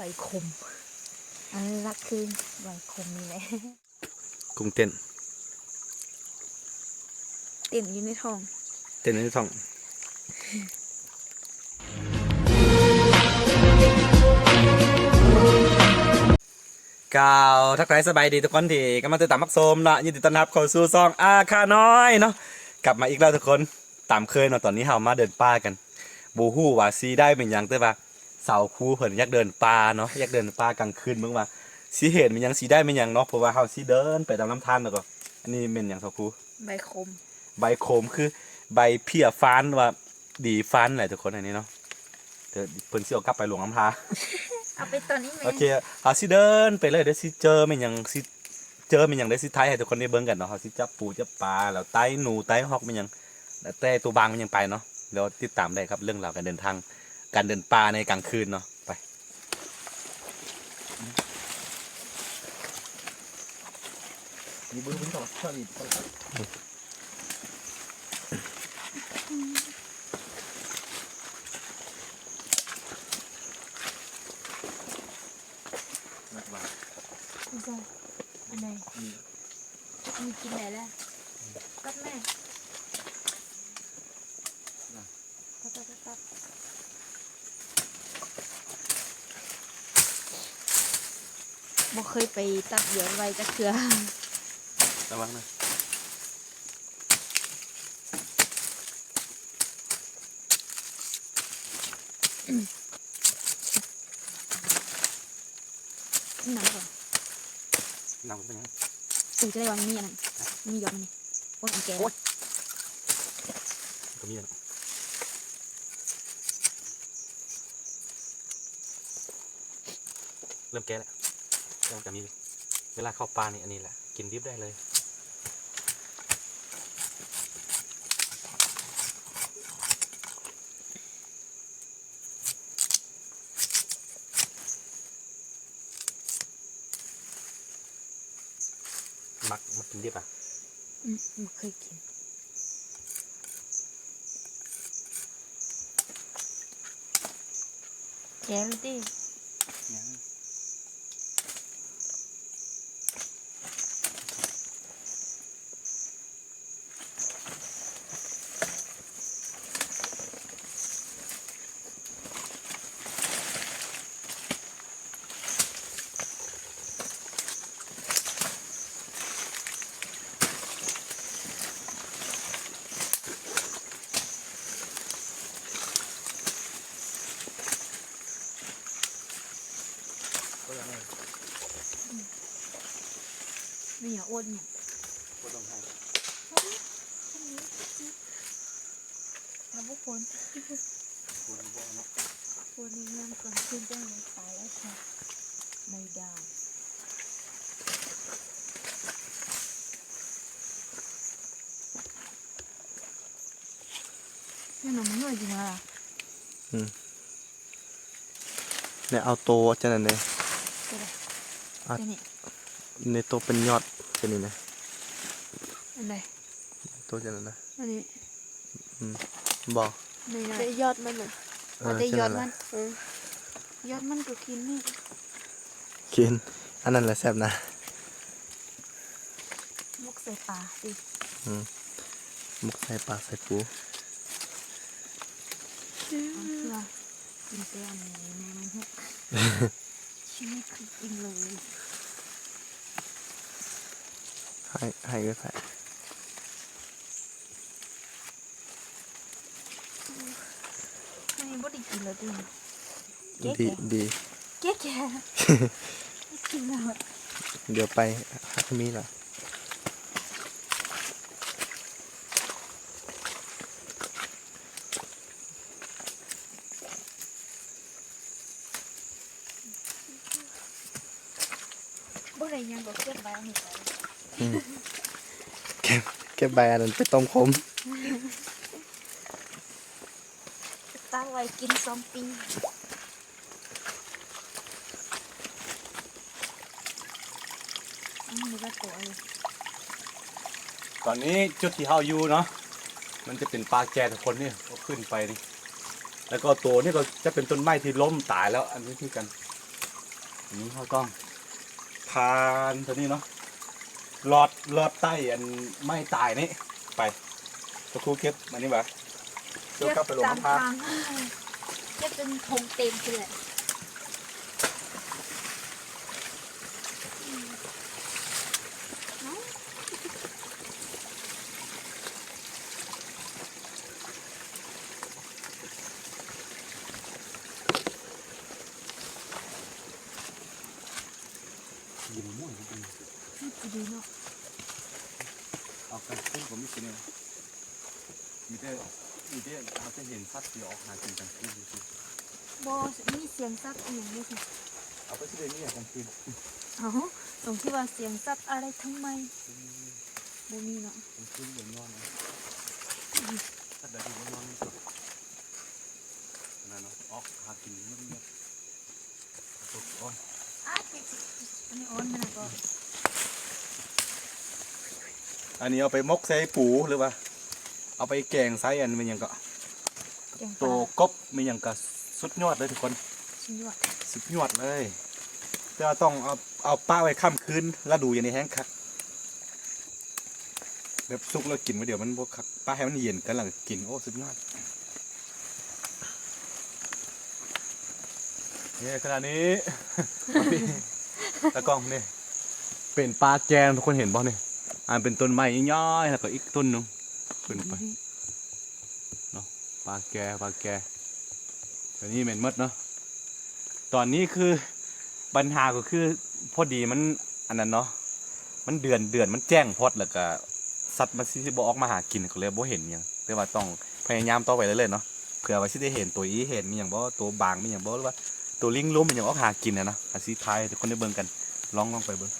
ใบขม อันนี้รักคือใบขมนี่แหละ กุ้งเต้น เต้นอยู่ในท้อง เต้นอยู่ในท้อง ກ່າວທັກທາຍສະບາຍດີທຸກຄົນທີ່ກຳລັງຕິດຕາມຮັບຊົມເນາະ ຍິນດີຕ້ອນຮັບເຂົ້າສູ່ຊ່ອງອາຄານ້ອຍເນາະ ກັບມາອີກແລ້ວທຸກຄົນ ຕາມເຄີຍເນາະ ຕອນນີ້ເຮົາມາເດີນປ່າກັນ ບໍ່ຮູ້ວ່າຊິໄດ້ແມ່ນຫຍັງ ແຕ່ວ່າສາວຄູເພິ່ນຢາກເດີນປ່າເນາະ ຢາກເດີນປ່າກາງຄືນ ເບິ່ງວ່າຊິເຫັນແມ່ນຫຍັງ ຊິໄດ້ແມ່ນຫຍັງເນາະ ເພາະວ່າເຮົາຊິເດີນໄປຕາມລຳທານ ແລ້ວກໍ ອັນນີ້ແມ່ນຫຍັງສາວຄູ? ໃບຂົມ ໃບຂົມ ຄືໃບເພ້ຍຟານ ວ່າດີຟານແຫຼະທຸກຄົນ ອັນນີ້ເນາະ ດຽວເພິ່ນຊິເອົາກັບໄປຫຼວງນ້ຳທາ ເອົາໄປຕອນນີ້ແມ່ ໂອເຄ ເຮົາຊິເດີນໄປເລີຍ ດຽວຊິເຈີແມ່ນຫຍັງ ຊິເຈີແມ່ນຫຍັງ ດຽວຊິຖ່າຍໃຫ້ທຸກຄົນໄດ້ເບິ່ງກັນເນາະ ເຮົາຊິຈັບປູຈັບປາ ແລ້ວໄຕ່ໜູໄຕ່ຮອກແມ່ນຫຍັງ ແຕ່ໂຕບາງມັນຍັງໄປເນາະ ແລ້ວຕິດຕາມໄດ້ກັບເລື່ອງລາວການເດີນທາງ ການເດີນປ່າໃນກາງຄືນເນາະ ໄປ ອັນໃດ? ມີກິນໄດ້ແລ້ວ ຕັດແມ່ ຕັດ ຕັດ ຕັດ ຕັດ ບໍ່ເຄີຍໄປຕັດຢອດໄວ້ຈັກເທື່ອ ລະວັງນະ. ນ້ຳກ່ອນ ນ້ຳເປັນຫຍັງ? ເອີ ຈະໄດ້ວ່າມັນມີອັນນັ້ນ ມີຢອດມັນນີ້ ໂອ້ຍ ອັນແກ່ ໂອ້ຍ ມັນກໍມີແລ້ວເນາະ ເລີ່ມແກ່ແລ້ວ ແຕ່ມັນກໍມີ ເວລາເຂົ້າປ່ານີ້ ອັນນີ້ແຫຼະ ກິນດິບໄດ້ເລີຍ. ມັກ ມັກກິນດິບອະ? ອືມ ບໍ່ເຄີຍກິນ. ແກະແລ້ວຕິ? ຍັງ. ແມ່ນຫຍັງ ໂອດຫຍັງ? ບໍ່ຕ້ອງໃຫ້ ຖ້າບໍ່ຝົນ ຝົນບໍ່ເນາະ ຝົນນີ້ຍາມກາງຄືນຈັ່ງໄດ້ຕາຍແລ້ວຊະ ໃນດາວ. ແມ່ນບໍ່ ມັນນ້ອຍຈິງວ່າ ອືມ ແລ້ວເອົາໂຕຈັ່ງນັ້ນເດ້ ໂຕໃດ? ອ່ະ ໂຕນີ້ ໃນໂຕເປັນຍອດ ໂຕນີ້ນະ ອັນໃດ? ໂຕຈັ່ງນັ້ນນະ ອັນນີ້ ອືມ ບໍ່ ນີ້ນະ ແຕ່ຍອດມັນນະ ເອີ ເອົາແຕ່ຍອດມັນ ຈັ່ງນັ້ນແຫຼະ ເອີ ຍອດມັນກໍກິນນີ້ ກິນ ອັນນັ້ນແຫຼະແຊບນະ. ໝົກໃສ່ປາຕິ ອືມ ໝົກໃສ່ປາໃສ່ປູ ເອົາເທື່ອ ກິນແຕ່ອັນນີ້ແມ່ມັນຫົກ ຊີວິດຄືກິນເລີຍ ໃຫ້ ໃຫ້ເອື້ອຍໃຜ? ມື້ນີ້ບໍ່ໄດ້ກິນແລ້ວຕິ ດີ ດີ ແກ່ໆ ກິນແລ້ວ ດຽວໄປຫາມີລະ ບໍ່ໄດ້ຫຍັງກໍເກັບໃບອັນນີ້ໄປ ອືມ ເກັບ ເກັບໃບອັນນັ້ນໄປຕົ້ມຂົມ ຕາກໄວ້ກິນສອງປີ. ອັນນີ້ກໍຕົວ ຕອນນີ້ຈຸດທີ່ເຮົາຢູ່ເນາະ ມັນຈະເປັນປ່າແກ່ທຸກຄົນນີ້ ກໍຂຶ້ນໄປນີ້ ແລ້ວກໍຕົວນີ້ກໍຈະເປັນຕົ້ນໄມ້ທີ່ລົ້ມຕາຍແລ້ວ ອັນນີ້ຄືກັນ ນີ້ເຮົາຕ້ອງຜ່ານຕົວນີ້ເນາະ ລອດ ລອດໃຕ້ອັນໄມ້ຕາຍນີ້ໄປ. ພະຄູເກັບອັນນີ້ຫວາ? ເກັບກັບໄປລົງມາຜ່ານ ເກັບຈົນຖົງເຕັມພຸ້ນແຫຼະ. ດີມະມ່ວງ ມັນຊິດີເນາະ ອອກກາງຄືນກໍມີຊິແນວ ມີແຕ່ ມີແຕ່ເຮົາຈະເຫັນສັດທີ່ອອກຫາກິນກາງຄືນຊື່ໆ. ບໍ່ມີສຽງສັດອີ່ຫຍັງເລີຍ. ເອົາໄປຊິໄດ້ມີຫຍັງກາງຄືນ? ເອົ້າ ຕົງທີ່ວ່າສຽງສັດອາໄລທັງໄມ ບໍ່ມີເນາະ ກາງຄືນບໍ່ນອນເນາະ. ສັດໃດທີ່ບໍ່ນອນນີ້ ນັ້ນເນາະ ອອກຫາກິນເໝິດ. ອັນນີ້ເອົາໄປໝົກໃສ່ປູ ຫຼືວ່າເອົາໄປແກງໃສ່ອັນແມ່ນຫຍັງເກາະ ແກງປາ ໂຕກົບແມ່ນຫຍັງກະສຸດຍອດເລີຍທຸກຄົນ ສຸດຍອດ ສຸດຍອດເລີຍ. ແຕ່ວ່າຕ້ອງເອົາ ເອົາປະໄວ້ຄ່ຳຄືນ ລະດູຢ່າງນີ້ແຮງຄັກ. ແບບສຸກແລ້ວກິນມື້ດຽວມັນບໍ່ຄັກ ປະໃຫ້ມັນເຢັນກ່ອນແລ້ວກິນ ໂອ້ ສຸດຍອດ. ນີ້ ຂະນະນີ້ ຕາກ້ອງນີ້ ເປັນປາແກ ທຸກຄົນເຫັນບໍ່ນີ້? ອັນເປັນຕົ້ນໄມ້ຍ່ອຍໆ ແລ້ວກໍອີກຕົ້ນໜຶ່ງຂຶ້ນໄປເນາະ ປາແກ ປາແກ ຕົວນີ້ແມ່ນໝົດເນາະ. ຕອນນີ້ຄືບັນຫາກໍຄືພໍດີມັນອັນນັ້ນເນາະ ມັນເດືອນ ເດືອນມັນແຈ້ງໂພດ ແລ້ວກະສັດມັນຊິ ຊິບໍ່ອອກມາຫາກິນ ກໍເລີຍບໍ່ເຫັນຫຍັງ. ແຕ່ວ່າຕ້ອງພະຍາຍາມຕໍ່ໄປເລື້ອຍໆເນາະ ເພື່ອວ່າຊິໄດ້ເຫັນໂຕອີເຫັນມີຫຍັງບໍ່ ໂຕບາງມີຫຍັງບໍ່ ຫຼືວ່າໂຕລິງລົມມີຫຍັງອອກຫາກິນຫັ້ນນະ. ອາ ຊິຖ່າຍໃຫ້ທຸກຄົນໄດ້ເບິ່ງກັນ ລອງ ລອງໄປເບິ່ງ.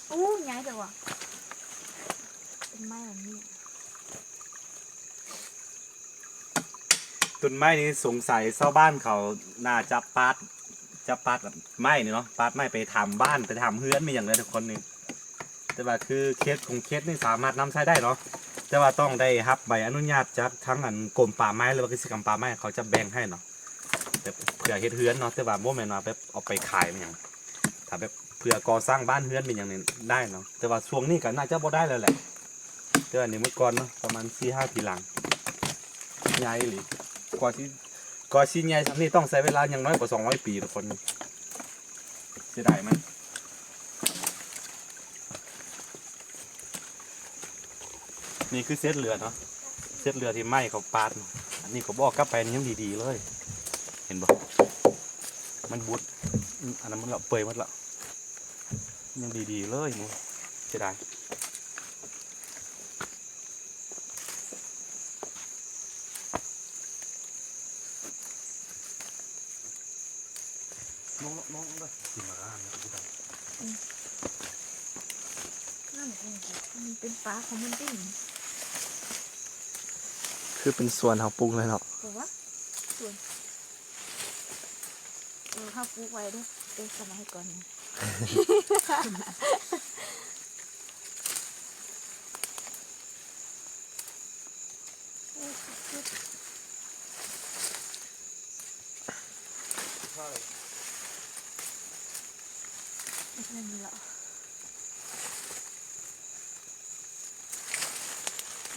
ໂອ້ ໃຫຍ່ແທ້ວ່າ ເປັນໄມ້ແບບນີ້. ຕົ້ນໄມ້ນີ້ສົງໄສຊາວບ້ານເຂົາໜ້າຈະປາດ ຈະປາດໄມ້ນີ້ເນາະ ປາດໄມ້ໄປທຳບ້ານ ໄປທຳເຮືອນແມ່ນຫຍັງເດີທຸກຄົນນີ້. ແຕ່ວ່າຄືເຂດ ຂົງເຂດນີ້ສາມາດນຳໃຊ້ໄດ້ເນາະ ແຕ່ວ່າຕ້ອງໄດ້ຮັບໃບອະນຸຍາດຈາກທາງອັນກົມປ່າໄມ້ ຫຼືວ່າກິດຈະກຳປ່າໄມ້ ເຂົາຈະແບ່ງໃຫ້ເນາະ ແບບເພື່ອເຮັດເຮືອນເນາະ ແຕ່ວ່າບໍ່ແມ່ນວ່າແບບເອົາໄປຂາຍແມ່ນຫຍັງ. ຖ້າແບບເພື່ອກໍ່ສ້າງບ້ານເຮືອນແມ່ນຫຍັງນີ້ໄດ້ເນາະ ແຕ່ວ່າຊ່ວງນີ້ກໍໜ້າຈະບໍ່ໄດ້ແລ້ວແຫຼະ. ແຕ່ວ່ານີ້ເມື່ອກ່ອນເນາະ ປະມານສີ່ຫ້າປີຫຼັງ ໃຫຍ່ອີ່ຫຼີ. ກວ່າຊິ ກວ່າຊິໃຫຍ່ສ່ຳນີ້ຕ້ອງໃຊ້ເວລາຢ່າງໜ້ອຍກວ່າສອງຮ້ອຍປີທຸກຄົນ ເສຍດາຍມັນ. ນີ້ຄືເສດເຫຼືອເນາະ ເສດເຫຼືອທີ່ໄມ້ເຂົາປາດເນາະ. ອັນນີ້ກໍບໍ່ເອົາກັບໄປ ນີ້ຍັງດີໆເລີຍ ເຫັນບໍ່ ມັນບຸດ ອັນນັ້ນມັນລະເປີຍໝົດລະ ຍັງດີໆເລີຍ ໂອ້ ເສຍດາຍ. ມອງ ມອງເດີ ກິນມາລານະ ອືມ ນັ້ນເອງ ມັນເປັນປາຂອງມັນຕິ ຄືເປັນສວນເຮົາປູກເລີຍເນາະ ບໍ່ວະ ສວນ ເອີ ເຮົາປູກໄວ້ເດ້ ແຕ່ສະໄໝກ່ອນ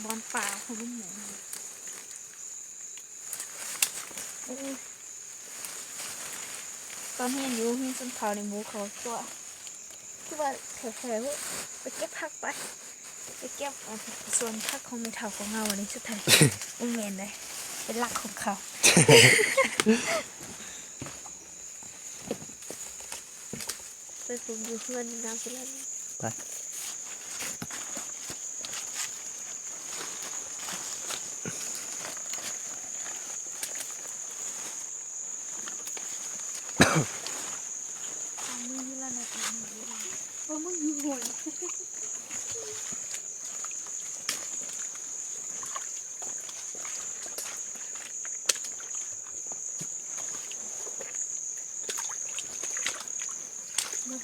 ບ່ອນປ່າຂອງມັນ ໂອ້ຍ ຕອນເຮົາຢູ່ເຮືອນຊົນເຜົ່ານີ້ ໝູເຂົາຕົວະ ຄືວ່າແຖວໆ ໄປເກັບຜັກໄປ ໄປເກັບ ອັນ ສວນຜັກຂອງແມ່ເຖົ້າຂອງເຮົານີ້ ສຸດທ້າຍບໍ່ແມ່ນເດ້ ເປັນລັກຂອງເຂົາ ໄປປຸງຢູ່ເຮືອນນາງພິລັນ ໄປ. ເ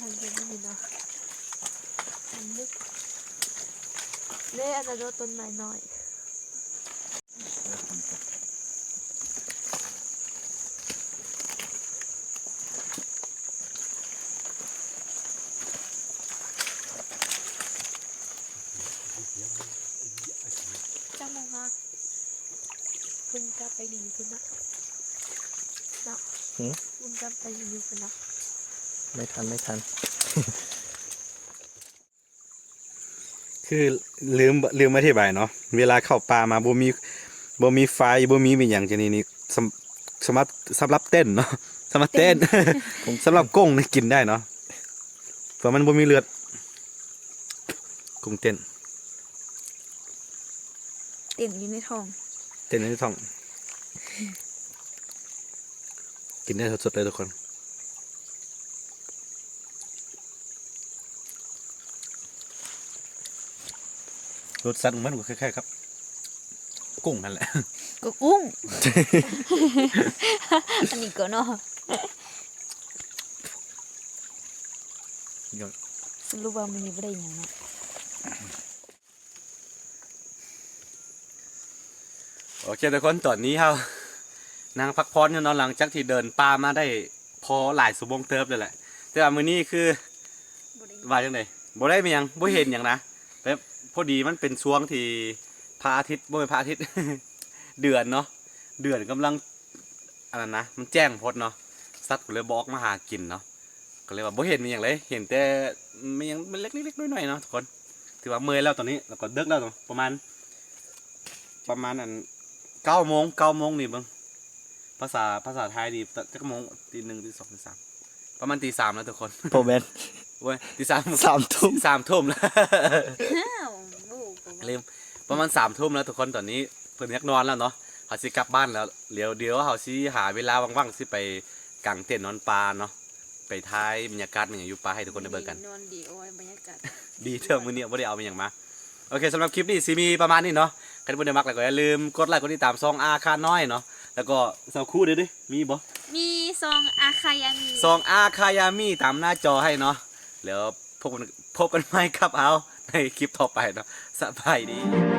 ເຫັນຢູ່ນີ້ເນາະ ເດ້ ອັນນັ້ນໂດດຕົ້ນໄມ້ນ້ອຍ. ຈັກໂມງຄະ? ເພິ່ນກັບໄປຫຼິ້ນພຸ້ນນະ ເນາະ. ຫືມ? ເພິ່ນກັບໄປຫຼິ້ນຢູ່ພຸ້ນນະ. ໄມ່ທັນ ໄມ່ທັນ. ຄືລືມ ລືມອະທິບາຍເນາະ ເວລາເຂົ້າປ່າມາບໍ່ມີ ບໍ່ມີໄຟ ບໍ່ມີ ມີຫຍັງຈັ່ງນີ້ນີ້ ສຳ ສຳລັບ ສຳລັບເຕັ້ນເນາະ ສຳລັບເຕັ້ນ ເຕັ້ນ ສຳລັບກົ້ງນີ້ກິນໄດ້ເນາະ ເພາະມັນບໍ່ມີເລືອດ ກົ້ງເຕັ້ນ ເຕັ້ນຢູ່ໃນທ້ອງ ເຕັ້ນຢູ່ໃນທ້ອງ ກິນໄດ້ສົດໆເລີຍທຸກຄົນ. ລົດຊາດຂອງມັນກໍຄ້າຍໆກັບກຸ້ງຫັ້ນແຫຼະ ກໍກຸ້ງ ອັນນີ້ກໍເນາະ ສະຫຼຸບວ່າມື້ນີ້ບໍ່ໄດ້ຫຍັງເນາະ. ໂອເຄທຸກຄົນ ຕອນນີ້ເຮົານັ່ງພັກຜ່ອນຢູ່ເນາະ ຫຼັງຈາກທີ່ເດີນປ່າມາໄດ້ພໍຫຼາຍຊົ່ວໂມງເຕີບແລ້ວແຫຼະ ແຕ່ວ່າມື້ນີ້ຄື ບໍ່ໄດ້ ວ່າຈັ່ງໃດ ບໍ່ໄດ້ມີຫຍັງ ບໍ່ເຫັນຫຍັງນະ ແບບພໍດີມັນເປັນຊ່ວງທີ່ພະອາທິດ ບໍ່ແມ່ນພະອາທິດ ເດືອນເນາະ ເດືອນກຳລັງ ອັນນັ້ນນະ ມັນແຈ້ງໂພດເນາະ ສັດກໍເລີຍບໍ່ອອກມາຫາກິນເນາະ ກໍເລີຍວ່າບໍ່ເຫັນມີຫຍັງເລີຍ ເຫັນແຕ່ມີຫຍັງເລັກໆນ້ອຍໆເນາະທຸກຄົນ. ຖືວ່າເມື່ອຍແລ້ວຕອນນີ້ ແລ້ວກໍເດິກແລ້ວເນາະ ປະມານ ປະມານອັນ ເກົ້າໂມງ ເກົ້າໂມງນີ້ເບິ່ງ ພາສາ ພາສາໄທນີ້ຈັກໂມງ? ຕີໜຶ່ງ ຕີສອງ ຕີສາມ ປະມານຕີສາມແລ້ວທຸກຄົນ. ບໍ່ແມ່ນ ໂອ້ຍ ຕີສາມ ສາມທຸ່ມ ສາມທຸ່ມແລ້ວ ອ້າວ ລືມ ປະມານສາມທຸ່ມແລ້ວທຸກຄົນ ຕອນນີ້ເພິ່ນຢາກນອນແລ້ວເນາະ ເຮົາຊິກັບບ້ານແລ້ວ ດຽວ ດຽວເຮົາຊິຫາເວລາວ່າງໆ ຊິໄປກາງເຕັນນອນປ່າເນາະ ໄປຖ່າຍບັນຍາກາດຫຍັງຢູ່ປ່າໃຫ້ທຸກຄົນໄດ້ເບິ່ງກັນ. ນອນດີ ໂອ້ຍ ບັນຍາກາດ ດີເທື່ອມື້ນີ້ບໍ່ໄດ້ເອົາອີ່ຫຍັງມາ. ໂອເຄ ສຳລັບຄລິບນີ້ຊິມີປະມານນີ້ເນາະ ຄັນຜູ້ໃດມັກແລ້ວກໍຢ່າລືມກົດໄລກົດຕິດຕາມຊ່ອງອາຄານ້ອຍເນາະ ແລ້ວກໍສາວຄູເດ້ ມີບໍ່? ມີຊ່ອງອາຄາຍາມີ ຊ່ອງອາຄາຍາມີຕາມໜ້າຈໍໃຫ້ເນາະ ແລ້ວ ພົບກັນ ພົບກັນໃໝ່ກັບເຮົາໃນຄລິບຕໍ່ໄປເນາະ ສະບາຍດີ.